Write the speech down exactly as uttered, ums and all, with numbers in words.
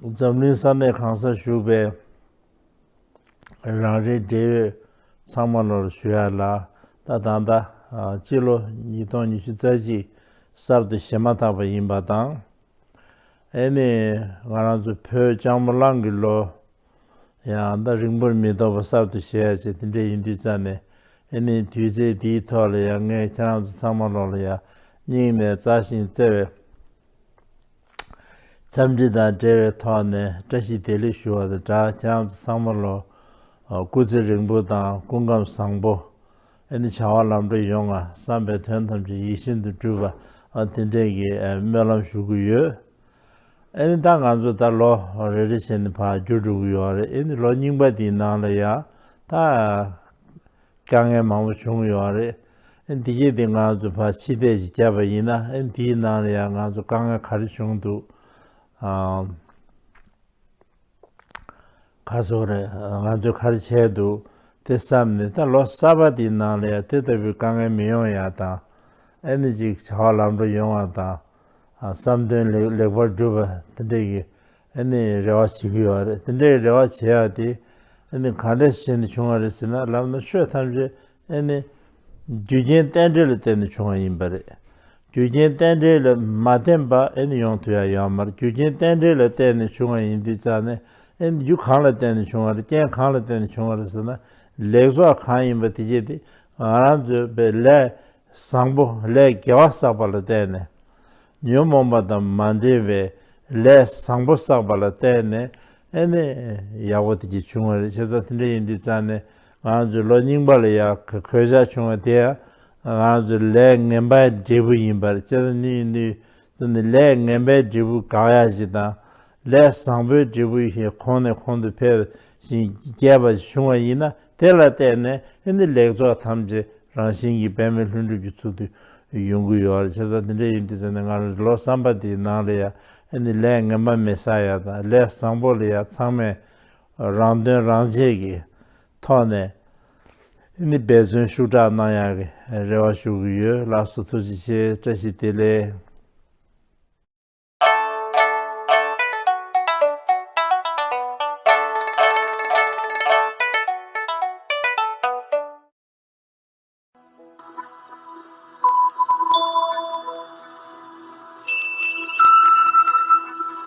འཛམ་གླིང་ས་གནས་གང་སར་བཞུགས་པའི་རང་རེའི་འབྲེལ་ཡོད་ཚང་མ་ལོར་ཞུ་ཡ་ལ། ད་ད་ལྟ་ཨ་སྤྱི་ལོ་ཉིས་སྟོང་ཉི་ཤུ་རྩ་གཅིག་གསར་དུ་བཞེས་མ་ཐག་པ་ཡིན་པ་དང་། ཨེ་ནི་ང་རང་ཚོ་བོད་ལྕགས་མོ་གླང་གི་ལོ་ཡང་ད་རིང་པོར་མི་ཐོགས་པ་གསར་དུ་བཞེས་ཡ་ཅིག་དེ་འདྲ་ཡིན་དུས་ཙང་ནས། ཨེ་ནི་དུས་ཚེས་འདིའི་ཐོག་ལ་ཡང་ངས་ཁྱེད་རང་ཚོ་ཚང་མ་ལོག་ལ་ཡང་སྙིང་ནས་མཛའ་ཞིང་བརྩེ་བའི་འཚམས་འདྲི་དང་འབྲེལ་བའི་ཐོག་ནས་བཀྲ་ཤིས་བདེ་ལེགས་ཞུ་བ་དང་སྦྲགས། ཁྱེད་རང་ཚོ་ཚང་མ་ལོ་སྐུ་ཚེ་རིང་པོ་དང་སྐུ་ཁམས་བཟང་པོ། ཨེ་ནི་བྱ་བ་ལམ་འགྲོ་ཡོང་བ། བསམ་པའི་དོན་ཐམས་ཅད་ཡིད་བཞིན་དུ་འགྲུབ་པ། ཨ་དེ་འདྲས་ཀྱི་ཨ་སྨོན་ལམ་ཞུ་གི་ཡོད། ཨེ་ནི་ད་ང་ཚོ་ད་ལོ་རེ་རེ་བྱས་ནས་ཕར་འགྱུར་འགྲོ་གི་ཡོད་རེད། ཨེ་ནི་ལོ་རྙིང་པ་དེའི་ནང་ལ་ཡང་ད་དཀའ་ངལ་མང་པོ་བྱུང་ཡོད་རེད། ཨེ་ནི་དེ་གྱད་དེ་ང་ཚོ་ཕར་ཕྱིར་བལྟས་ཤིག་བརྒྱབ་པ་ཡིན་ན། ཨེ་ནི་དེའི་ནང་ལ་ཡང་ང་ཚོ་དཀའ་ངལ་ག་རེ་བྱུང་འདུག་ཨ། ག་སོགས་རེད། ང་ཚོས་ག་རེ་བྱས་འདུག་དེ་བསམ་ནས། ད་ལོ་གསར་པ་འདིའི་ནང་ལ་ཡང་དེ་ལྟ་བུའི་དཀའ་ངལ་མི་ཡོང་ཡ་དང་། ཨེ་ནི་ཅིག་བྱ་བ་ལམ་འགྲོ་ཡོང་བ་དང་། ཨ་བསམ་དོན་ལེགས་ལེགས་པར་འགྲུབ་པ་དེ་འདྲས་ཀྱི་ཨེ་ནི་རེ་བ་བྱེད་ཀྱི་ཡོད་རེད། དེ་འདྲས་རེ་བ་བྱེད་ཡ་དེ་ཨེ་ནི་ག་འདྲས་བྱས་ནས་བྱུང་བ་རེད་ཟེར་ན། ལབ་ན་ཆོས་ཐམས་ཅད་ཨེ་ནི་རྒྱུ་རྐྱེན་རྟེན་འབྲེལ་ལ་བརྟེན་ནས་བྱུང་བ་ཡིན་པ་རེད། རྒྱུ་རྐྱེན་རྟེན་འབྲེལ་ལ་མ་བརྟེན་པ་ཨེ་ནི་ཡོང་ཐུབ་ཡ་ཡོད་མ་རེད། རྒྱུ་རྐྱེན་རྟེན་འབྲེལ་ལ་བརྟེན་ནས་བྱུང་བ་ཡིན་དུས་ཙང་ནས། ཨེ་ནི་རྒྱུ་གང་ལ་བརྟེན་ནས་བྱུང་བ་རེད། རྐྱེན་གང་ལ་བརྟེན་ནས་བྱུང་བ་རེད་ཟེར་ན། ལེགས་ཚོགས་གང་ཡིན་པ་དེ་གྱད་དེ་ང་རང་ཚོའི་པའི་ལས་བཟང་པོ། ལས་དགེ་བ་བསགས་པ་ལ་བརྟེན་ནས། ཉོན་མོངས་པ་དང་མ་འདྲེས་པའི་ལས་བཟང་པོ་བསགས་པ་ལ་བརྟེན་ནས་ཨེ་ནི་ཡག་པོ་དེ་གྱད་བྱུང་བ་རེད། བྱས་ཙང་དེ་འདྲ་ཡིན་དུས་ཙང་ནས་ང་ཚོའི་ལོ་རྙིང་པ་ལ་ཡང་གོད་ཆག་བྱུང་བ་དེ་ཡང་ང་ཚོའི་ལས་ངན་པའི་འབྲས་བུ་ཡིན་པ་རེད། བྱས་ཙང་ནི་ཡིན་དུས་ཙང་ནས་ལས་ངན་པའི་འབྲས་བུ་དགག་ཡ་ཞིག་དང་། ལས་བཟང་པོའི་འབྲས་བུ་ཞིག་གོང་ནས་གོང་དུ་འཕེལ་ཞིང་རྒྱས་པ་ཞིག་བྱུང་བ་ཡིན་ན། དེ་ལ་བརྟེན་ནས་ཨེ་ནི་ལེགས་ཚོགས་ཐམས་ཅད་རང་བཞིན་གྱིས་འབད་མེད་ལྷུན་གྲུབ་ཀྱི་ཚུལ་དུ་ཡོང་གི་ཡོད་རེད། བྱས་ཙང་དེ་འདྲ་ཡིན་དུས་ཙང་ནས་ང་རང་ལོ་གསར་པ་འདིའི་ནང་ལ་ཡང་ཨེ་ནི་ལས་ངན་པ་མི་བསགས་ཡ་དང་། ལས་བཟང་པོ་ལ་ཡང་ཚང་མས་རང་དོན་རང་གཅེས་ཀྱི་ཐོག་ནས་ཨེ་ནི་འབད་བརྩོན་ཤུགས་དྲག་གནང་ཡ་གི་རེ་བ་ཞུ་གི་ཡོད། ལགས་སོ། ཐུགས་རྗེ་ཆེ། བཀྲ་ཤིས་བདེ་ལེགས།